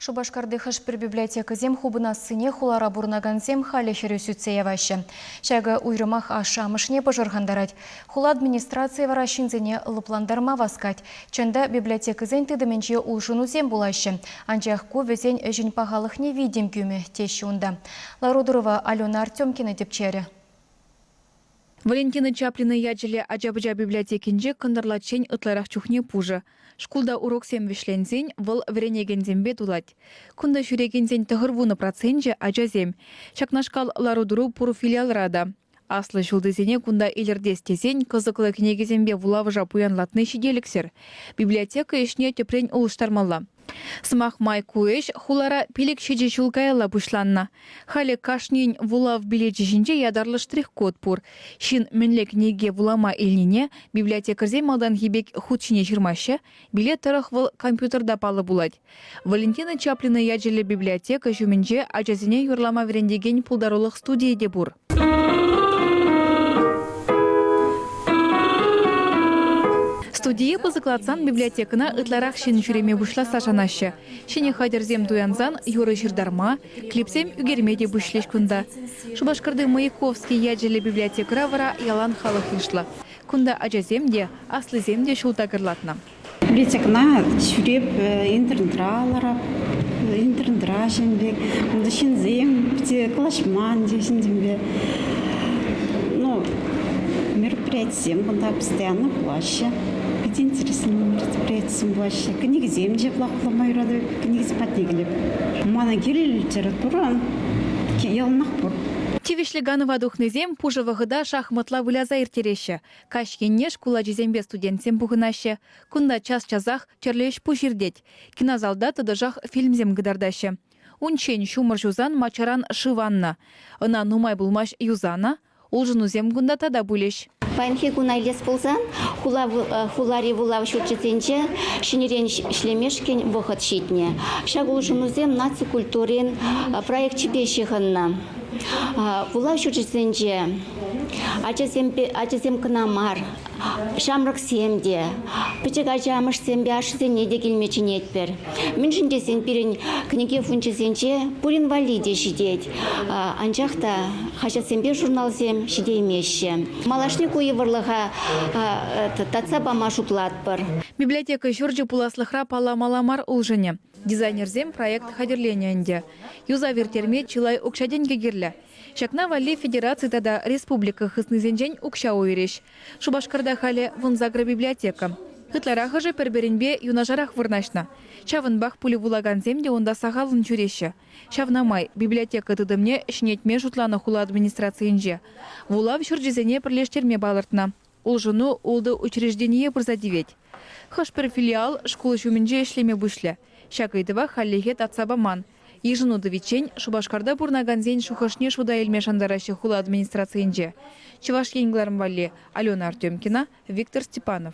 Шупашкарти хӑш-пӗр библиотекӑсем хупӑнассине хулара пурӑнакансем халӗ хӗрӳ сӳтсе яваҫҫӗ. Ҫакӑ уйрӑмах ашшӗ-амӑшне пӑшӑрхантарать. Хула администрацийӗ вара ҫынсене лӑплантарма васкать. Чӑн та, библиотекӑсен тытӑмӗнче улшӑнусем пулаҫҫӗ. Анчах ку вӗсен ӗҫӗн пахалӑхне витӗм кӳмӗ, теҫҫӗ унта. Лару-тӑрӑва Алена Артемкина тӗпчерӗ. Валентина Чаплина ячӗллӗ ача-пӑча библиотекинче кӑнтӑрлаччен ытларах чухне пушӑ. Шкулта уроксем вӗҫленсен вӑл вӗренекенсемпе тулать. Кунта ҫӳрекенсен 90 проценчӗ ачасем. Ҫакнашкал лару-тӑру пур филиалра та. Аслӑ ҫултисене кунта илӗртес тесен кӑсӑклӑ кӗнекесемпе вулавӑша пуянлатни ҫителӗксӗр. Библиотека ӗҫне тӗпрен улӑштармалла. Сӑмах май, ку ӗҫ хулара пилӗк-ҫичӗ ҫул каялла пуҫланнӑ. Халӗ кашнин вулав билечӗ ҫинче ятарлӑ штрих-код пур. Ҫын мӗнле кӗнеке вулама илнине библиотекарьсем малтанхи пек хут ҫине ҫырмаҫҫӗ, билет тӑрӑх вӑл компьютерта паллӑ пулать. Валентина Чаплина ячӗллӗ библиотека ҫумӗнче ачасене юрлама вӗрентекен пултарулӑх студийӗ те пур. Студие пысӑклатсан библиотекӑна ытларах ҫын ҫӳреме пуҫласса шанаҫҫӗ. Ҫӗнӗ хатӗрсем туянсан юрӑ ҫыртарма, клипсем ӳкерме те пуҫлӗҫ кунта. Шупашкарти Маяковский ячӗллӗ библиотекӑра вара ялан халӑх йышлӑ. Кунта ачасем те, аслисем те ҫул такӑрлатнӑ. Библиотекӑна ҫӳреп интернетра ларап, интернетра ҫын пек. Унта ҫынсем те калаҫман те ҫынсемпе. Ну, мероприятисем кунта постоянно пулаҫҫӗ. Питӗ интереслӗ мероприятисем пулаҫҫӗ. Кӗнекесем те вулама юрататӑп, кӗнекесем патне килеп. Мана кирлӗ литература яланах пур. Тивӗҫлӗ канӑва тухнисем пушӑ вӑхӑта шахматла выляса ирттереҫҫӗ. Каҫ енне шкул ачисемпе студентсем пухӑнаҫҫӗ. Кунта час-часах тӗрлӗ ӗҫ-пуҫ иртет. Кинозалта тӑтӑшах фильмсем кӑтартаҫҫӗ. Унччен ҫумӑр ҫусан маччаран шыв аннӑ. Ӑна нумай пулмасть юсанӑ, улшӑнусем кунта тата пулӗҫ. Паянхи куна илес пулсан, хула, хулари вулав ҫурчӗсенче ҫӗнӗрен ӗҫлемешкӗн вӑхӑт ҫитнӗ. Ҫак улшӑнусем наци культурин проекчӗпе ҫыхӑннӑ. Вулав ҫурчӗсенче ачасемпе ачасем кӑна мар, ҫамрӑксем те, пӗчӗк ача амӑшсемпе ашшӗсене те килме чӗнетпӗр. Мӗншӗн тесен пирӗн кӗнеке фончӗсенче пурин валли те ҫитет. Анчах та хаҫатсемпе журналсем ҫитеймеҫҫӗ. Малашне ку йывӑрлӑха татса пама шутлатпӑр. Библиотека ҫурчӗ пуласлӑхра палламалла мар улшӑнӗ. Дизайнерсем проект хатӗрленӗ ӗнтӗ. Юсав ирттерме чылай укҫа-тенкӗ кирлӗ. Ҫакна валли федераци тата республика хыснисенчен укҫа уйӑрӗҫ. Шупашкарта халӗ 18 библиотека. Ытларахӑшӗ пӗр-пӗринпе юнашарах вырнаҫнӑ. Ҫавӑнпах пулӗ вулакансем те унта сахаллӑн ҫӳреҫҫӗ. Ҫавна май библиотека тытӑмне ҫӗнетме шутланӑ хула администрацийӗнче. Вулав ҫурчӗсене пӗрлештерме палӑртнӑ. Улшӑну ултӑ учреждение пырса тивет. Хӑш-пӗр филиал шкул ҫумӗнче ӗҫлеме пуҫлӗ. Ҫак ыйтӑва хальлӗхе татса паман. Йышӑну тӑвиччен Шупашкарта пурӑнакансен шухӑшне шута илме шантараҫҫӗ хула администрацийӗнче. Чӑваш Ен кӑларӑм валли Алена Артемкина, Виктор Степанов.